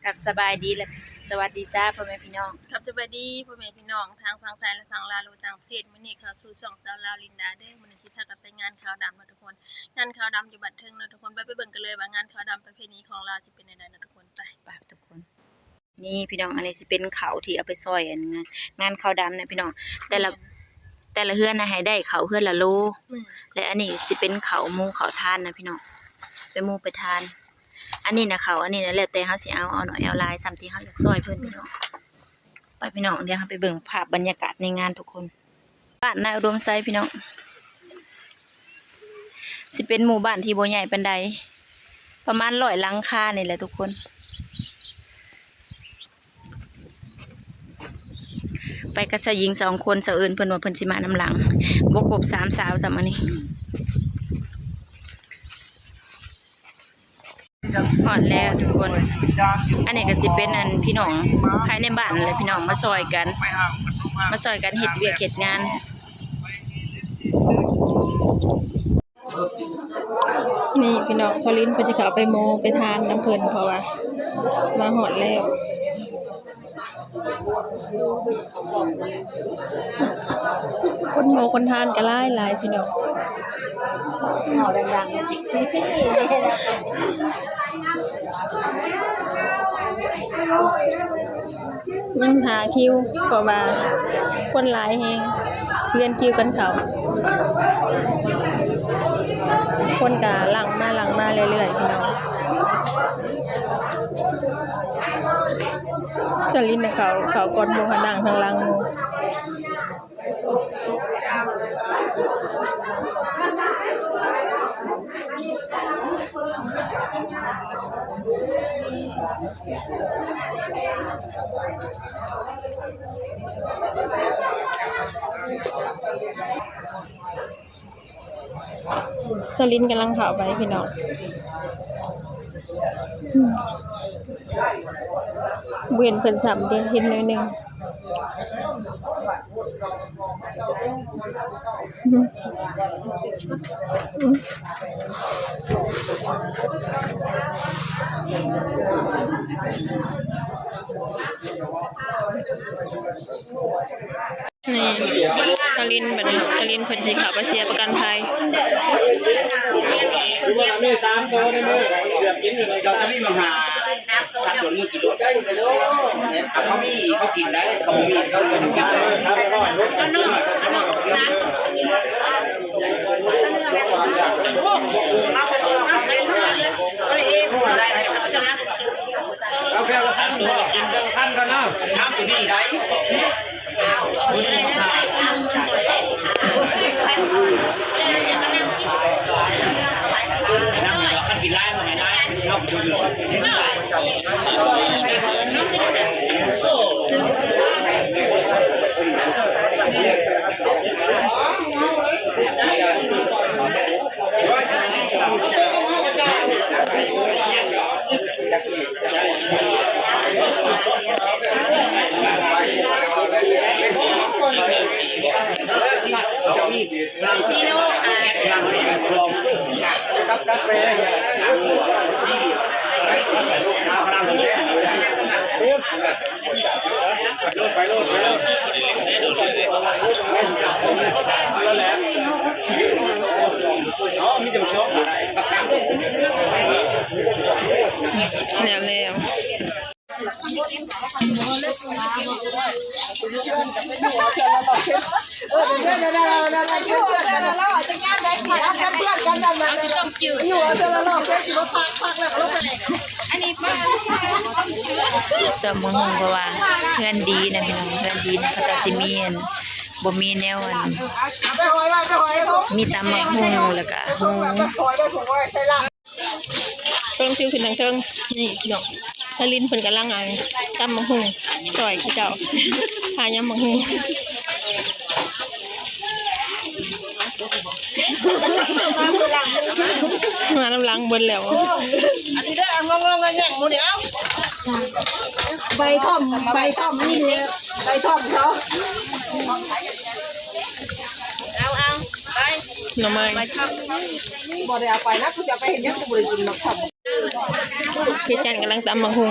ຄັບ ສະບາຍດີ ແລະ ສະຫວັດດີຈ້າ ພໍ່ແມ່ພີ່ນ້ອງ. ຄັບ ສະບາຍດີ ພໍ່ແມ່ພີ່ນ້ອງ ທັງຝັ່ງໄທ ແລະ ຝັ່ງລາວ ຫຼືວ່າຕ່າງປະເທດ. ມື້ນີ້ເຂົ້າສູ່ຊ່ອງສາວລາວລິນດາເດີ. ມື້ນີ້ຊິພາກັນໄປງານຂາວດຳເນາະທຸກຄົນ. ງານຂາວດຳຢູ່ບ້ານເທິງເນາະທຸກຄົນ. ໄປ ໄປເບິ່ງກັນເລີຍວ່າງານຂາວດຳປະເພນີຂອງລາວຊິເປັນແນວໃດເນາະທຸກຄົນ. ໄປ ໄປທຸກຄົນ. ນີ້ພີ່ນ້ອງ ອັນນີ້ຊິເປັນເຂົ້າທີ່ເອົາໄປຊ່ອຍ ອັນ ງານ ງານເຂົ້າດຳນະພີ່ນ້ອງ. ແຕ່ລະ ແມ່ນ ແຕ່ລະເຮືອນນະໃຫ້ໄດ້ເຂົ້າເຮືອນລະໂລ. ແມ່ນ ແລະ ອັນນີ້ຊິເປັນເຂົ້າໝູ່ເຂົ້າທານນະພີ່ນ້ອງ ໄປໝູ່ໄປທານ. ອັນນີ້ນະ ເຂົ້າອັນນີ້ນະ ແລ້ວແຕ່ເຮົາຊິເອົາ ເອົາໜ້ອຍເອົາຫຼາຍ ສ່ຳທີ່ເຮົາຢາກຊ່ອຍເພິ່ນພີ່ນ້ອງ. ໄປພີ່ນ້ອງ ດຽວເຮົາໄປເບິ່ງພາບບັນຍາກາດໃນງານທຸກຄົນ. ບ້ານນາອຸດົມໄຊພີ່ນ້ອງ ຊິເປັນໝູ່ບ້ານທີ່ບໍ່ໃຫຍ່ປານໃດ ປະມານຮ້ອຍຫຼັງຄານີ້ແຫຼະທຸກຄົນ. ໄປກັບຊາຍຍິງສອງຄົນ ສາວເອີ້ນເພິ່ນວ່າເພິ່ນຊິມານຳຫຼັງ ບໍ່ຄົບສາມສາວຊ້ຳອັນນີ້. ຮອດແລ້ວທຸກຄົນ. ອັນນີ້ກໍຊິເປັນ ອັນ ພີ່ນ້ອງພາຍໃນບ້ານແຫຼະພີ່ນ້ອງ ມາຊ່ອຍກັນ ມາຊ່ອຍກັນເຮັດວຽກເຮັດງານ. ນີ້ພີ່ນ້ອງ ສາວລິນເພິ່ນຊິເຂົ້າໄປໝູ່ໄປທານນຳເພິ່ນ ເພາະວ່າມາຮອດແລ້ວ. ຄົນໝູ່ຄົນທານກໍຫຼາຍໆ ພີ່ນ້ອງ. ເວົ້າດັງໆ ຍັງຖ້າຄິວ ເພາະວ່າຄົນຫຼາຍແຮງ ລຽນຄິວກັນເຂົ້າ. ຄົນກໍຫຼັ່ງມາ ຫຼັ່ງມາເລື້ອຍໆ ພີ່ນ້ອງ. ຈາລິນນະ ເຂົ້າ ເຂົ້າກ່ອນໝູ່ ຫານັ່ງທາງຫຼັງໝູ່. ສາວລິນກຳລັງເຂົ້າໄປພີ່ນ້ອງ. ອືມ ບໍ່ເຫັນເພິ່ນຊ້ຳເດ້ ເຫັນໜ້ອຍໜຶ່ງ. ນີ້ ກະລິນ ບັດນີ້ກະລິນເພິ່ນຊິເຂົ້າໄປເສຍປະກັນໄພ. ຄືວ່າມີສາມໂຕໃນມື ເກືອບກິນຢູ່ໃນເຂົາ ກະລິນມາຫາ ສາມໂຕ ມື້ກິນໂລດ ເຂົາມີ ເຂົາກິນໄດ້ ເຂົາບໍ່ມີ ເຂົາບໍ່ກິນ. ເອົາແຄ່ລະພັນ ກິນແຄ່ລະພັນກ່ອນເນາະ ສາມໂຕນີ້ໄດ້. ແລ້ວແລ້ວ ຕຳບັກຫຸ່ງ ເພາະວ່າເຮືອນດີນະພີ່ນ້ອງ ເຮືອນດີນະ ເຂົາເຈົ້າຊິມີອັນ ບໍ່ມີແນວອັນ ມີຕຳບັກຫຸ່ງ ແລ້ວກະໝູ. ເບິ່ງ ຊິວຂຶ້ນທາງເທິງ ນີ້ພີ່ນ້ອງ ຊາລິນເພິ່ນກຳລັງ ອັນ ຕຳບັກຫຸ່ງ ຊ່ອຍເຂົາເຈົ້າ ຫາຍຳບັກຫຸ່ງ ມານຳຫຼັງເບິດແລ້ວ. ອັນນີ້ເດີ ເອົາ ງອງໆ ແຍງໝູນີ້ ເອົາ ໃບຖ້ອມ ໃບຖ້ອມນີ້ເດີ ໃບຖ້ອມເຂົາ ເອົາ ເອົາ ໄປ ໜໍ່ໄມ້ ບໍ່ໄດ້ເອົາໄປນະ ກູຈະເອົາໄປເຮັດຫຍັງ ກູບໍ່ໄດ້ກິນໝາກຖ້ອມ. ເຈຈັນກຳລັງຕຳບັກຫຸ່ງ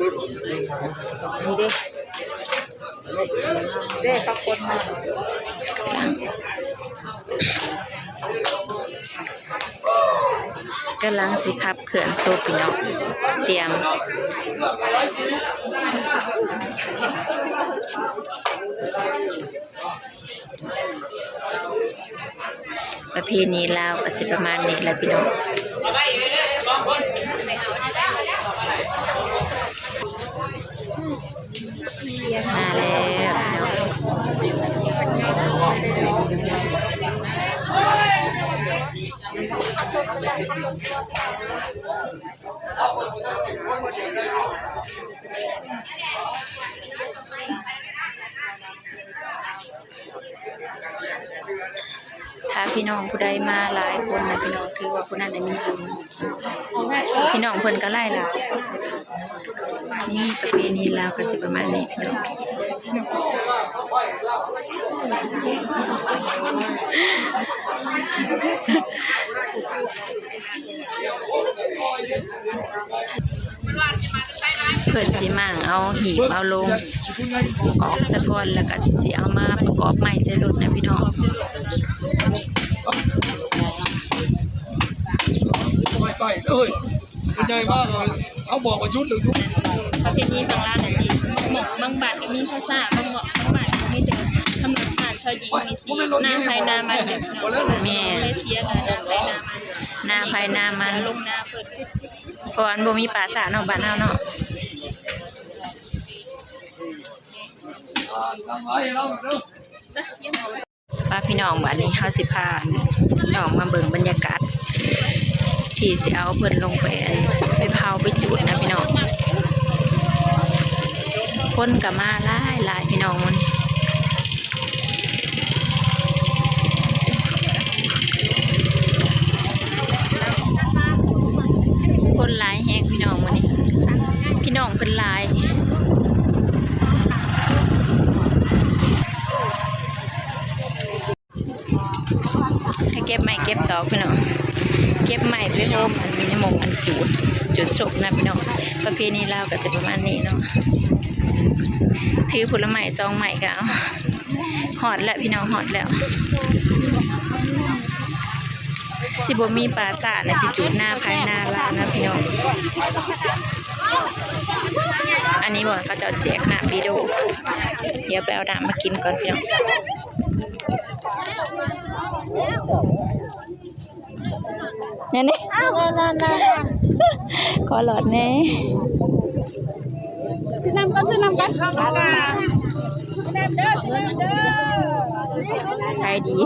ນີ້ເດ້ ເດ້ ເຂົາຄົນມາ ກຳລັງຊິຂັບເຄື່ອນສົບພີ່ນ້ອງ ຕຽມ ປະເພນີລາວກໍຊິປະມານນີ້ແຫຼະພີ່ນ້ອງ ມາແລ້ວພີ່ນ້ອງ ຖ້າພີ່ນ້ອງຜູ້ໃດມາຫຼາຍຄົນນະພີ່ນ້ອງ ຖືວ່າຜູ້ນັ້ນນະມີບຸນ ພີ່ນ້ອງເພິ່ນກໍຫຼາຍໆ ນີ້ປະເພນີລາວກໍຊິປະມານນີ້ພີ່ນ້ອງ. ເພິ່ນຊິມ້າງເອົາຫີບເອົາໂລງອອກສາກ່ອນ ແລ້ວກໍຊິເອົາມາປະກອບໃໝ່ໃສ່ລົດນະພີ່ນ້ອງ. ໄປໆ ເອີຍ ໃຫຍ່ມາກເລີຍ ເຮົາບອກວ່າຢຸດແລ້ວຢຸດ. ປະເພນີຂອງລາວນີ້ ບາງ ບາງບ້ານກໍມີພາສາ ບາງ ບາງບ້ານກໍມີແຕ່ກຳນົດການຊາວຍິງມີຊິນາໃຜນາມັນ. ແມ່ນ ເມເຊຍກໍນາໃຜນາມັນ ນາໃຜນາມັນ ລົງນາເພິ່ນ ເພາະວ່າມັນບໍ່ມີປາສາດເນາະ ບ້ານເຮົາເນາະ. ປະພີ່ນ້ອງ ບາດນີ້ເຮົາຊິພານ້ອງມາເບິ່ງບັນຍາກາດ ທີ່ຊິເອົາເພິ່ນລົງໄປ ໄປເຜົາໄປຈູດນະພີ່ນ້ອງ. ຄົນກໍມາຫຼາຍໆ ພີ່ນ້ອງ ມື້ນີ້ ຄົນຫຼາຍແຮງພີ່ນ້ອງມື້ນີ້ ພີ່ນ້ອງເພິ່ນຫຼາຍ. ໃຫ້ເກັບໄມ້ເກັບຕອກພີ່ນ້ອງ ເກັບໄມ້ໄປໂຮມອັນນີ້ ໝ່ອງອັນຈູດ ຈູດສົບນະພີ່ນ້ອງ. ປະເພນີລາວກໍຈະປະມານນີ້ເນາະ ຖືຜົນລະໄມ້ສອງໄມ້ກໍເອົາ. ຮອດແລ້ວພີ່ນ້ອງ ຮອດແລ້ວ. ຊິບໍ່ມີປາສາດນະ ຊິຈູດນາໃຜນາລາວນະພີ່ນ້ອງ. ອັນນີ້ບ່ອນເຂົາເຈົ້າແຈກນ້ຳດີໂດ ດຽວໄປເອົານ້ຳມາກິນກ່ອນພີ່ນ້ອງ. ແນ່ໆ ຂໍຫຼອດແນ່ ຊື້ນ້ຳກ່ອນ ຊື້ນ້ຳກ່ອນ ຂາຍດີ.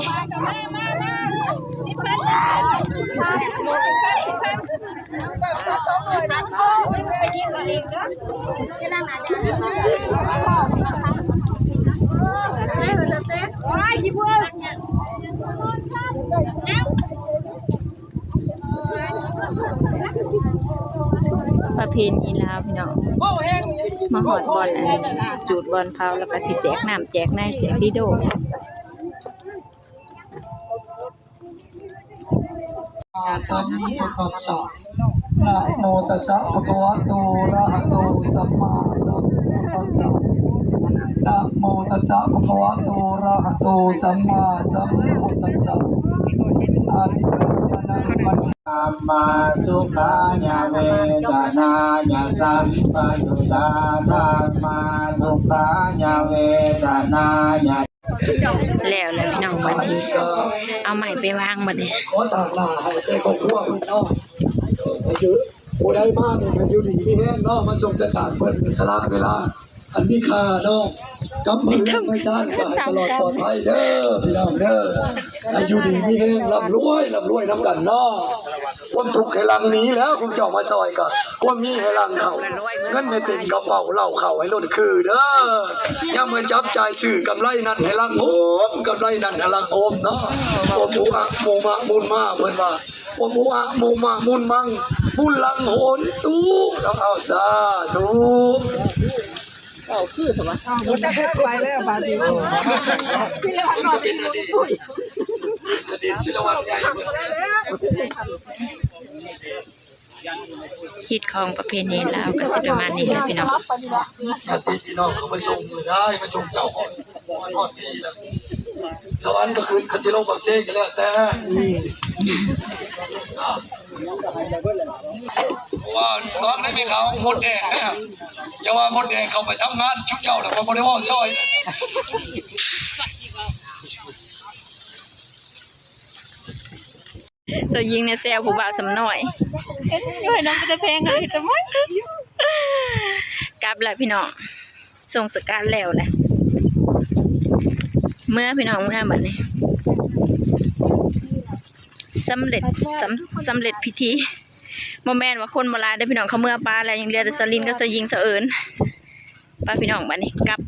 ປະເພນີລາວພີ່ນ້ອງ ມາຮອດບ່ອນອັນຈູດບ່ອນເຜົາ ແລ້ວກໍຊິແຈກນ້ຳແຈກໃນແຈກດີໂດ. ສຳພຸດທັດສະ ນະໂມຕັດສະ ພະຄະວະໂຕ ອະລະຫະໂຕ ສຳມາສຳພຸດທັດສະ ນະໂມຕັດສະ ພະຄະວະໂຕ ອະລະຫະໂຕ ສຳມາສຳພຸດທັດສະ ອະທິ ທຳມະສຸຂາຍະ ເວທະນາຍະ ສັມປະຍຸດຕາ ທຳມະທຸກຂາຍະ ເວທະນາຍະ. ແລ້ວແລ້ວພີ່ນ້ອງ ບັດນີ້ເອົາໄມ້ໄປວາງບັດນີ້ ຂໍຕາກໜ້າໃຫ້ແກ່ຄອບຄົວເພິ່ນເນາະ. ໃຫ້ຢູ່ ຜູ້ໃດມານີ້ໃຫ້ຢູ່ດີມີແຮງເນາະ ມາຊົມສະການເພິ່ນ ສະຫຼະເວລາອັນມີຄ່າເນາະ ກັບມື້ເຮືອນໄພຊານ ກໍໃຫ້ຕະຫຼອດປອດໄພເດີພີ່ນ້ອງເດີ. ໃຫ້ຢູ່ດີມີແຮງ ລ່ຳລວຍ ລ່ຳລວຍນຳກັນເນາະ. ຄວາມທຸກໃຫ້ຫຼັ່ງໜີແລ້ວ ພວກເຈົ້າມາຊ່ອຍກໍ ຄວາມມີໃຫ້ຫຼັ່ງເຂົ້າ ເງິນໃຫ້ເຕັມກະເປົາ ເຫຼົ້າເຂົ້າໃຫ້ລົ້ນຄືເດີ. ຍາມເມື່ອຈັບຈ່າຍຊື້ກຳໄລນັ້ນໃຫ້ຫຼັ່ງໂຮມ ກຳໄລນັ້ນໃຫ້ຫຼັ່ງໂຮມເນາະ. ຄວາມອຸອະມຸມະມຸນມາ ເພິ່ນວ່າ ຄວາມອຸອະມຸມະມຸນມັງ ບຸນຫຼັ່ງໂຫນຕຸ ເອົາ ສາທຸ. ເວົ້າຄືເຖາະວະ ບໍ່ຈັກເຮັດໄປແລ້ວບາດນີ້ ສິລະວັນນ້ອຍ ອະດີດສິລະວັນໃຫຍ່ ຮີດຄອງປະເພນີລາວກໍຊິປະມານນີ້ແຫຼະພີ່ນ້ອງ. ຍາດຕິພີ່ນ້ອງກໍໄປສົ່ງມື້ໃດ ໄປສົ່ງເຈົ້າກ່ອນ ຮອດທີ່ແລ້ວ ສະຫວັນກໍຂຶ້ນ ຄັນຊິລົງປາກເຊກໍແລ້ວແຕ່ ອືມ ເພາະວ່າຕອນນັ້ນແມ່ຂາວມົດແດງເດ້ ຢ່າວ່າມົດແດງເຂົ້າໄປທຳງານຊຸມເຈົ້າແລ້ວ ຂ້ອຍບໍ່ໄດ້ເວົ້າຊ່ອຍ. ເຈົ້າຍິງນີ້ແຊວຜູ້ບ່າວສ່ຳນ້ອຍ ໂອ້ຍ ນ້ອງເປັນຕາແພງເລີຍ ຕະມາຍ. ກັບແລ້ວພີ່ນ້ອງ ສົ່ງສະການແລ້ວແຫຼະ ເມືອພີ່ນ້ອງ ເມືອບັດນີ້ ສຳເລັດ ສຳ ສຳເລັດພິທີ. ບໍ່ແມ່ນວ່າຄົນບໍ່ຫຼາຍເດີພີ່ນ້ອງ ເຂົາເມືອປາແລ້ວ ຍັງເຫຼືອແຕ່ສາວລິນກັບສາວຍິງສາວເອີນ. ໄປພີ່ນ້ອງ ບັດນີ້ກັບ